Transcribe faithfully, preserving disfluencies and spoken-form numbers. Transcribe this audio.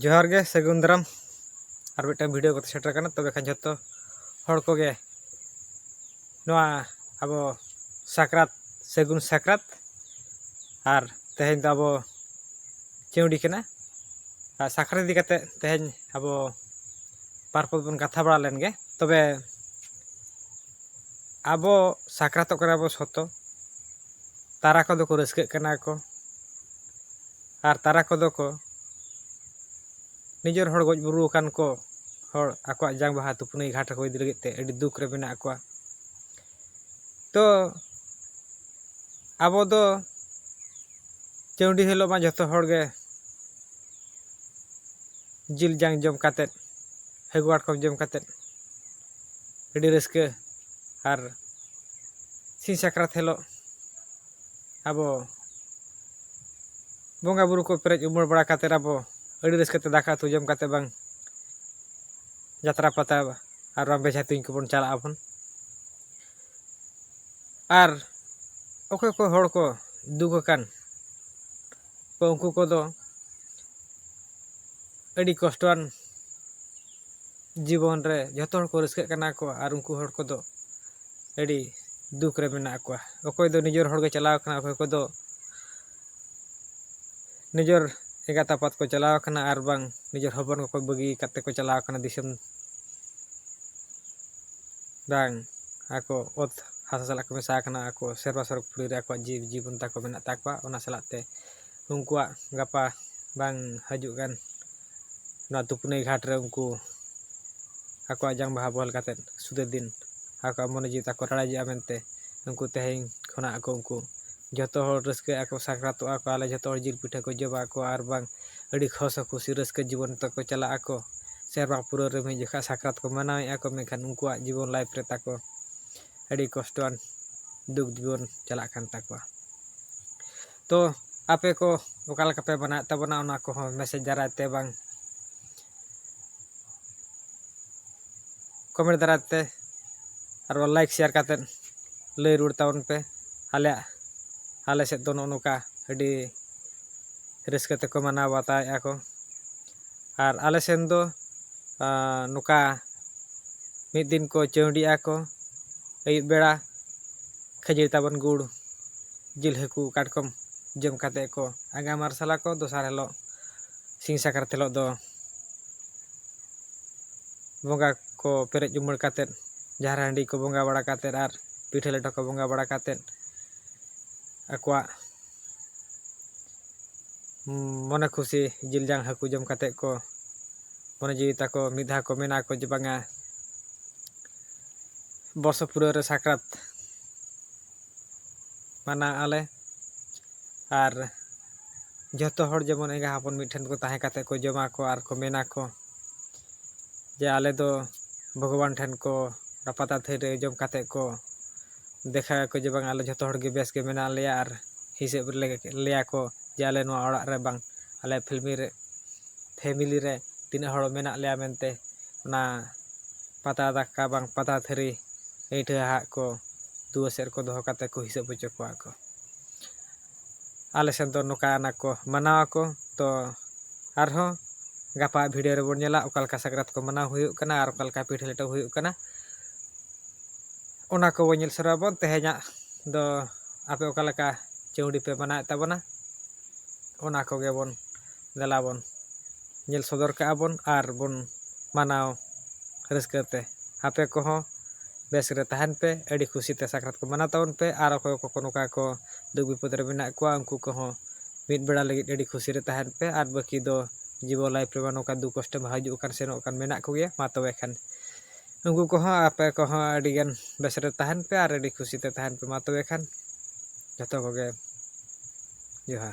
ᱡᱚᱦᱟᱨ ᱜᱮ, ᱥᱟᱹᱜᱩᱱ ᱫᱟᱨᱟᱢ᱾ ᱟᱨ ᱢᱤᱫᱴᱟᱝ ᱵᱷᱤᱰᱤᱭᱳ ᱠᱚᱛᱮ ᱥᱮᱴᱮᱨ ᱠᱟᱱᱟ᱾ ᱛᱚᱵᱮ ᱠᱷᱟᱱ ᱡᱷᱚᱛᱚ ᱦᱚᱲ ᱠᱚᱜᱮ ᱱᱚᱣᱟ ᱟᱵᱚ ᱥᱟᱠᱨᱟᱛ, ᱥᱟᱹᱜᱩᱱ ᱥᱟᱠᱨᱟᱛ᱾ ᱟᱨ ᱛᱮᱦᱮᱧ ᱫᱚ ᱟᱵᱚ ᱪᱟᱹᱣᱰᱤ ᱠᱟᱱᱟ᱾ ᱟᱨ ᱥᱟᱠᱨᱟᱛ ᱤᱫᱤ ᱠᱟᱛᱮ ᱛᱮᱦᱮᱧ ᱟᱵᱚ ᱵᱟᱨ ᱯᱚᱫ ᱵᱚᱱ ᱠᱟᱛᱷᱟ ᱵᱟᱲᱟ ᱞᱮᱱ ᱜᱮ᱾ ᱛᱚᱵᱮ ᱟᱵᱚ ᱥᱟᱠᱨᱟᱛᱚᱜ ᱠᱟᱱᱟ ᱵᱚ ᱥᱚᱛᱚ, ᱛᱟᱨᱟ ᱠᱚᱫᱚ ᱠᱚ ᱨᱟᱹᱥᱠᱟᱹᱜ ᱠᱟᱱᱟ ᱠᱚ, ᱟᱨ ᱛᱟᱨᱟ ᱠᱚᱫᱚ ᱠᱚ ᱱᱤᱡᱮᱨ ᱦᱚᱲ ᱜᱚᱡ ᱵᱩᱨᱩ ᱟᱠᱟᱱ ᱠᱚ ᱦᱚᱲ ᱟᱠᱚᱣᱟᱜ ᱡᱟᱝ ᱵᱟᱦᱟ ᱛᱩᱯᱩᱱᱟᱹᱭ ᱜᱷᱟᱴ ᱨᱮᱠᱚ ᱤᱫᱤ ᱞᱟᱹᱜᱤᱫ ᱛᱮ ᱟᱹᱰᱤ ᱫᱩᱠ ᱨᱮ ᱢᱮᱱᱟᱜ ᱠᱚᱣᱟ᱾ ᱛᱚ ᱟᱵᱚ ᱫᱚ ᱪᱟᱹᱣᱰᱤ ᱦᱤᱞᱳᱜ ᱢᱟ ᱡᱚᱛᱚ ᱦᱚᱲ ᱜᱮ ᱡᱤᱞ ᱡᱟᱝ ᱡᱚᱢ ᱠᱟᱛᱮᱫ, ᱦᱟᱹᱠᱩ ᱠᱟᱴᱠᱚᱢ ᱡᱚᱢ ᱠᱟᱛᱮᱫ ᱟᱹᱰᱤ ᱨᱟᱹᱥᱠᱟᱹ᱾ ᱟᱨ ᱥᱤᱧ ᱥᱟᱠᱨᱟᱛ ᱦᱤᱞᱳᱜ ᱟᱵᱚ ᱵᱚᱸᱜᱟ ᱵᱩᱨᱩ ᱠᱚ ᱯᱮᱨᱮᱡ ᱩᱢᱟᱹᱲ ᱵᱟᱲᱟ ᱠᱟᱛᱮᱫ ᱟᱵᱚ ᱟᱹᱰᱤ ᱨᱟᱹᱥᱠᱟᱹ ᱛᱮ ᱫᱟᱠᱟ ᱩᱛᱩ ᱡᱚᱢ ᱠᱟᱛᱮᱫ ᱵᱟᱝ ᱡᱟᱛᱨᱟ ᱯᱟᱛᱟ ᱟᱨ ᱵᱟᱝ ᱵᱮᱡᱷᱟ ᱛᱩᱧ ᱠᱚᱵᱚᱱ ᱪᱟᱞᱟᱜ ᱟᱵᱚᱱ᱾ ᱟᱨ ᱚᱠᱚᱭ ᱠᱚ ᱦᱚᱲ ᱠᱚ ᱫᱩᱠ ᱟᱠᱟᱱ ᱠᱚ, ᱩᱱᱠᱩ ᱠᱚᱫᱚ ᱟᱹᱰᱤ ᱠᱚᱥᱴᱚᱣᱟᱱ ᱡᱤᱵᱚᱱ ᱨᱮ ᱡᱚᱛᱚ ᱦᱚᱲ ᱠᱚ ᱨᱟᱹᱥᱠᱟᱹᱜ ᱠᱟᱱᱟ ᱠᱚ, ᱟᱨ ᱩᱱᱠᱩ ᱦᱚᱲ ᱠᱚᱫᱚ ᱟᱹᱰᱤ ᱫᱩᱠ ᱨᱮ ᱢᱮᱱᱟᱜ ᱠᱚᱣᱟ᱾ ᱚᱠᱚᱭ ᱫᱚ ᱱᱤᱡᱮᱨ ᱦᱚᱲ ᱜᱮ ᱪᱟᱞᱟᱣ ᱠᱟᱱᱟ, ᱚᱠᱚᱭ ᱠᱚᱫᱚ ᱱᱤᱡᱮᱨ ᱮᱸᱜᱟᱛ ᱟᱯᱟᱛ ᱠᱚ ᱪᱟᱞᱟᱣ ᱠᱟᱱᱟ, ᱟᱨ ᱵᱟᱝ ᱱᱤᱡᱮᱨ ᱦᱚᱯᱚᱱ ᱠᱚᱠᱚ ᱵᱟᱹᱜᱤ ᱠᱟᱛᱮ ᱠᱚ ᱪᱟᱞᱟᱣ ᱠᱟᱱᱟ ᱫᱤᱥᱚᱢ, ᱵᱟᱝ ᱟᱠᱚ ᱚᱛ ᱦᱟᱥᱟ ᱥᱟᱞᱟᱜ ᱠᱚ ᱢᱮᱥᱟ ᱟᱠᱟᱱᱟ, ᱟᱠᱚ ᱥᱮᱨᱣᱟ ᱥᱚᱨᱚᱜᱽ ᱯᱩᱨᱤ ᱨᱮ ᱟᱠᱚᱣᱟᱜ ᱡᱤᱣᱤ ᱡᱤᱵᱚᱱ ᱛᱟᱠᱚ ᱢᱮᱱᱟᱜ ᱛᱟᱠᱚᱣᱟ᱾ ᱚᱱᱟ ᱥᱟᱞᱟᱜ ᱛᱮ ᱩᱱᱠᱩᱣᱟᱜ ᱜᱟᱯᱟ ᱵᱟᱝ ᱦᱤᱡᱩᱜ ᱠᱟᱱ ᱱᱚᱣᱟ ᱛᱩᱯᱩᱱᱟᱹᱭ ᱜᱷᱟᱴ ᱨᱮ ᱩᱱᱠᱩ ᱟᱠᱚᱣᱟᱜ ᱡᱟᱝ ᱵᱟᱦᱟ ᱵᱚᱦᱮᱞ ᱠᱟᱛᱮᱫ ᱥᱩᱫᱷᱟᱹ ᱫᱤᱱ ᱟᱠᱚᱣᱟᱜ ᱢᱚᱱᱮ ᱡᱤᱣᱤ ᱛᱟᱠᱚ ᱨᱟᱲᱮᱡᱚᱜᱼᱟ ᱢᱮᱱᱛᱮ, ᱩᱱᱠᱩ ᱛᱮᱦᱮᱧ ᱠᱷᱚᱱᱟᱜ ᱟᱠᱚ ᱩᱱᱠᱩ ᱡᱚᱛᱚ ᱦᱚᱲ ᱨᱟᱹᱥᱠᱟᱹᱜ ᱟᱠᱚ, ᱥᱟᱠᱨᱟᱛᱚᱜᱼᱟ ᱠᱚ, ᱟᱞᱮ ᱡᱚᱛᱚ ᱦᱚᱲ ᱡᱤᱞ ᱯᱤᱴᱷᱟᱹ ᱠᱚ ᱡᱚᱢᱟ ᱟᱠᱚ, ᱟᱨ ᱵᱟᱝ ᱟᱹᱰᱤ ᱦᱚᱥᱚ ᱠᱷᱩᱥᱤ ᱨᱟᱹᱥᱠᱟᱹ ᱡᱤᱵᱚᱱ ᱛᱟᱠᱚ ᱪᱟᱞᱟᱜ ᱟᱠᱚ᱾ ᱥᱮᱨᱢᱟ ᱯᱩᱨᱟᱹᱣ ᱨᱮ ᱢᱤᱫ ᱡᱚᱠᱷᱟ ᱥᱟᱠᱨᱟᱛ ᱠᱚ ᱢᱟᱱᱟᱣᱮᱫᱼᱟ ᱠᱚ, ᱢᱮᱱᱠᱷᱟᱱ ᱩᱱᱠᱩᱣᱟᱜ ᱡᱤᱵᱚᱱ ᱞᱟᱭᱤᱯᱷ ᱨᱮ ᱛᱟᱠᱚ ᱟᱹᱰᱤ ᱠᱚᱥᱴᱚᱣᱟᱱ ᱫᱩᱠ ᱡᱤᱵᱚᱱ ᱪᱟᱞᱟᱜ ᱠᱟᱱ ᱛᱟᱠᱚᱣᱟ᱾ ᱛᱚ ᱟᱯᱮ ᱠᱚ ᱚᱠᱟ ᱞᱮᱠᱟ ᱯᱮ ᱢᱟᱱᱟᱣᱮᱫ ᱛᱟᱵᱚᱱᱟ, ᱚᱱᱟ ᱠᱚᱦᱚᱸ ᱢᱮᱥᱮᱡᱽ ᱫᱟᱨᱟᱭ ᱛᱮ ᱵᱟᱝ ᱠᱚᱢᱮᱱᱴ ᱫᱟᱨᱟᱭ ᱛᱮ ᱟᱨ ᱞᱟᱭᱤᱠ ᱥᱮᱭᱟᱨ ᱠᱟᱛᱮᱫ ᱞᱟᱹᱭ ᱨᱩᱣᱟᱹᱲ ᱛᱟᱵᱚᱱ ᱯᱮ᱾ ᱟᱞᱮᱭᱟᱜ, ᱟᱞᱮ ᱥᱮᱫ ᱫᱚ ᱱᱚᱜᱼᱚ ᱱᱚᱝᱠᱟ ᱟᱹᱰᱤ ᱨᱟᱹᱥᱠᱟᱹ ᱛᱮᱠᱚ ᱢᱟᱱᱟᱣ ᱵᱟᱛᱟᱣᱮᱫᱼᱟ ᱠᱚ᱾ ᱟᱨ ᱟᱞᱮ ᱥᱮᱱ ᱫᱚ ᱱᱚᱝᱠᱟ ᱢᱤᱫ ᱫᱤᱱ ᱠᱚ ᱪᱟᱹᱣᱰᱤᱜᱼᱟ ᱠᱚ, ᱟᱹᱭᱩᱵ ᱵᱮᱲᱟ ᱠᱷᱟᱹᱡᱟᱹᱲᱤ ᱛᱟᱵᱮᱱ ᱜᱩᱲ, ᱡᱤᱞ ᱦᱟᱹᱠᱩ ᱠᱟᱴᱠᱚᱢ ᱡᱚᱢ ᱠᱟᱛᱮ ᱠᱚ ᱟᱸᱜᱟ ᱢᱟᱨᱥᱟᱞᱟ ᱠᱚ᱾ ᱫᱚᱥᱟᱨ ᱦᱤᱞᱳᱜ ᱥᱤᱧ ᱥᱟᱠᱨᱟᱛ ᱦᱤᱞᱳᱜ ᱫᱚ ᱵᱚᱸᱜᱟ ᱠᱚ ᱯᱮᱨᱮᱡ ᱩᱢᱟᱹᱲ ᱠᱟᱛᱮ, ᱡᱟᱦᱮᱨ ᱦᱟᱺᱰᱤ ᱠᱚ ᱵᱚᱸᱜᱟ ᱵᱟᱲᱟ ᱠᱟᱛᱮ ᱟᱨ ᱯᱤᱴᱷᱟᱹ ᱞᱮᱴᱚ ᱠᱚ ᱵᱚᱸᱜᱟ ᱵᱟᱲᱟ ᱠᱟᱛᱮ, ᱟᱠᱚᱣᱟᱜ ᱢᱚᱱᱮ ᱠᱷᱩᱥᱤ ᱡᱤᱞ ᱡᱟᱝ ᱦᱟᱹᱠᱩ ᱡᱚᱢ ᱠᱟᱛᱮ ᱠᱚ, ᱢᱚᱱᱮ ᱡᱤᱣᱤ ᱛᱟᱠᱚ ᱢᱤᱫ ᱫᱷᱟᱣ ᱠᱚ ᱢᱮᱱᱟ ᱠᱚ ᱡᱮ ᱵᱟᱝᱟ, ᱵᱚᱨᱥᱚ ᱯᱩᱨᱟᱹᱣ ᱨᱮ ᱥᱟᱠᱨᱟᱛ ᱢᱟᱱᱟᱣ ᱟᱞᱮ᱾ ᱟᱨ ᱡᱚᱛᱚ ᱦᱚᱲ ᱡᱮᱢᱚᱱ ᱮᱸᱜᱟ ᱦᱚᱯᱚᱱ ᱢᱤᱫ ᱴᱷᱮᱱ ᱠᱚ ᱛᱟᱦᱮᱸ ᱠᱟᱛᱮ ᱠᱚ ᱡᱚᱢᱟ ᱠᱚ ᱟᱨ ᱠᱚ ᱢᱮᱱᱟ ᱠᱚ ᱡᱮ ᱟᱞᱮ ᱫᱚ ᱵᱷᱚᱜᱚᱵᱟᱱ ᱴᱷᱮᱱ ᱠᱚ ᱯᱟᱛᱟ ᱛᱷᱟᱹᱨᱤ ᱨᱮ ᱡᱚᱢ ᱠᱟᱛᱮ ᱠᱚ ᱫᱮᱠᱷᱟᱣ ᱟᱠᱚ ᱡᱮ ᱵᱟᱝ, ᱟᱞᱮ ᱡᱚᱛᱚ ᱦᱚᱲ ᱜᱮ ᱵᱮᱥ ᱜᱮ ᱢᱮᱱᱟᱜ ᱞᱮᱭᱟ᱾ ᱟᱨ ᱦᱤᱥᱟᱹᱵ ᱨᱮ ᱞᱟᱹᱭ ᱟᱠᱚ ᱡᱮ ᱟᱞᱮ ᱱᱚᱣᱟ ᱚᱲᱟᱜ ᱨᱮ ᱵᱟᱝ, ᱟᱞᱮ ᱯᱷᱤᱞᱢᱤ ᱨᱮ, ᱯᱷᱮᱢᱤᱞᱤ ᱨᱮ ᱛᱤᱱᱟᱹᱜ ᱦᱚᱲ ᱢᱮᱱᱟᱜ ᱞᱮᱭᱟ ᱢᱮᱱᱛᱮ, ᱚᱱᱟ ᱯᱟᱛᱲᱟ ᱫᱟᱠᱟ ᱵᱟᱝ ᱯᱟᱛᱲᱟ ᱛᱷᱟᱹᱨᱤ ᱟᱹᱭᱴᱷᱟᱹ ᱦᱟᱸᱜ ᱠᱚ ᱫᱩᱣᱟᱹ ᱥᱮᱫ ᱨᱮᱠᱚ ᱫᱚᱦᱚ ᱠᱟᱛᱮ ᱠᱚ ᱦᱤᱥᱟᱹᱵ ᱦᱚᱪᱚ ᱠᱚᱣᱟ ᱠᱚ᱾ ᱟᱞᱮ ᱥᱮᱱ ᱫᱚ ᱱᱚᱝᱠᱟ ᱟᱱᱟ ᱠᱚ ᱢᱟᱱᱟᱣ ᱟᱠᱚ᱾ ᱛᱚ ᱟᱨᱦᱚᱸ ᱜᱟᱯᱟ ᱵᱷᱤᱰᱤᱭᱳ ᱨᱮᱵᱚᱱ ᱧᱮᱞᱟ ᱚᱠᱟ ᱞᱮᱠᱟ ᱥᱟᱠᱨᱟᱛ ᱠᱚ ᱢᱟᱱᱟᱣ ᱦᱩᱭᱩᱜ ᱠᱟᱱᱟ ᱟᱨ ᱚᱠᱟ ᱞᱮᱠᱟ ᱯᱤᱴᱷᱟᱹ ᱞᱮᱴᱚ ᱦᱩᱭᱩᱜ ᱠᱟᱱᱟ, ᱚᱱᱟ ᱠᱚᱵᱚᱱ ᱧᱮᱞ ᱥᱚᱫᱚᱨ ᱟᱵᱚᱱ᱾ ᱛᱮᱦᱮᱧᱟᱜ ᱫᱚ ᱟᱯᱮ ᱚᱠᱟ ᱞᱮᱠᱟ ᱪᱟᱹᱣᱰᱤ ᱯᱮ ᱢᱟᱱᱟᱣᱮᱫ ᱛᱟᱵᱚᱱᱟ, ᱚᱱᱟ ᱠᱚᱜᱮ ᱵᱚᱱ ᱫᱮᱞᱟ ᱵᱚᱱ ᱧᱮᱞ ᱥᱚᱫᱚᱨ ᱠᱟᱜᱼᱟ ᱵᱚᱱ ᱟᱨ ᱵᱚᱱ ᱢᱟᱱᱟᱣ ᱨᱟᱹᱥᱠᱟᱹ ᱛᱮ᱾ ᱟᱯᱮ ᱠᱚᱦᱚᱸ ᱵᱮᱥ ᱨᱮ ᱛᱟᱦᱮᱱ ᱯᱮ, ᱟᱹᱰᱤ ᱠᱷᱩᱥᱤ ᱛᱮ ᱥᱟᱠᱨᱟᱛ ᱠᱚ ᱢᱟᱱᱟᱣ ᱛᱟᱵᱚᱱ ᱯᱮ᱾ ᱟᱨ ᱚᱠᱚᱭ ᱠᱚ ᱱᱚᱝᱠᱟ ᱠᱚ ᱫᱩᱠ ᱵᱤᱯᱚᱫ ᱨᱮ ᱢᱮᱱᱟᱜ ᱠᱚᱣᱟ, ᱩᱱᱠᱩ ᱠᱚᱦᱚᱸ ᱢᱤᱫ ᱵᱮᱲᱟ ᱞᱟᱹᱜᱤᱫ ᱟᱹᱰᱤ ᱠᱷᱩᱥᱤ ᱨᱮ ᱛᱟᱦᱮᱱ ᱯᱮ᱾ ᱟᱨ ᱵᱟᱹᱠᱤ ᱫᱚ ᱡᱤᱵᱚᱱ ᱞᱟᱭᱤᱯᱷ ᱨᱮᱢᱟ ᱱᱚᱝᱠᱟ ᱫᱩᱠ ᱠᱚᱥᱴᱚ ᱢᱟ ᱦᱤᱡᱩᱜ ᱠᱟᱱ ᱥᱮᱱᱚᱜ ᱠᱟᱱ ᱢᱮᱱᱟᱜ ᱠᱚᱜᱮᱭᱟ᱾ ᱢᱟ ᱛᱚᱵᱮ ᱠᱷᱟᱱ ᱩᱱᱠᱩ ᱠᱚᱦᱚᱸ ᱟᱯᱮ ᱠᱚᱦᱚᱸ ᱟᱹᱰᱤᱜᱟᱱ ᱵᱮᱥ ᱨᱮ ᱛᱟᱦᱮᱱ ᱯᱮ ᱟᱨ ᱟᱹᱰᱤ ᱠᱷᱩᱥᱤ ᱛᱮ ᱛᱟᱦᱮᱱ ᱯᱮ᱾ ᱢᱟ ᱛᱚᱵᱮ ᱠᱷᱟᱱ ᱡᱚᱛᱚ ᱠᱚᱜᱮ ᱡᱚᱦᱟᱨ᱾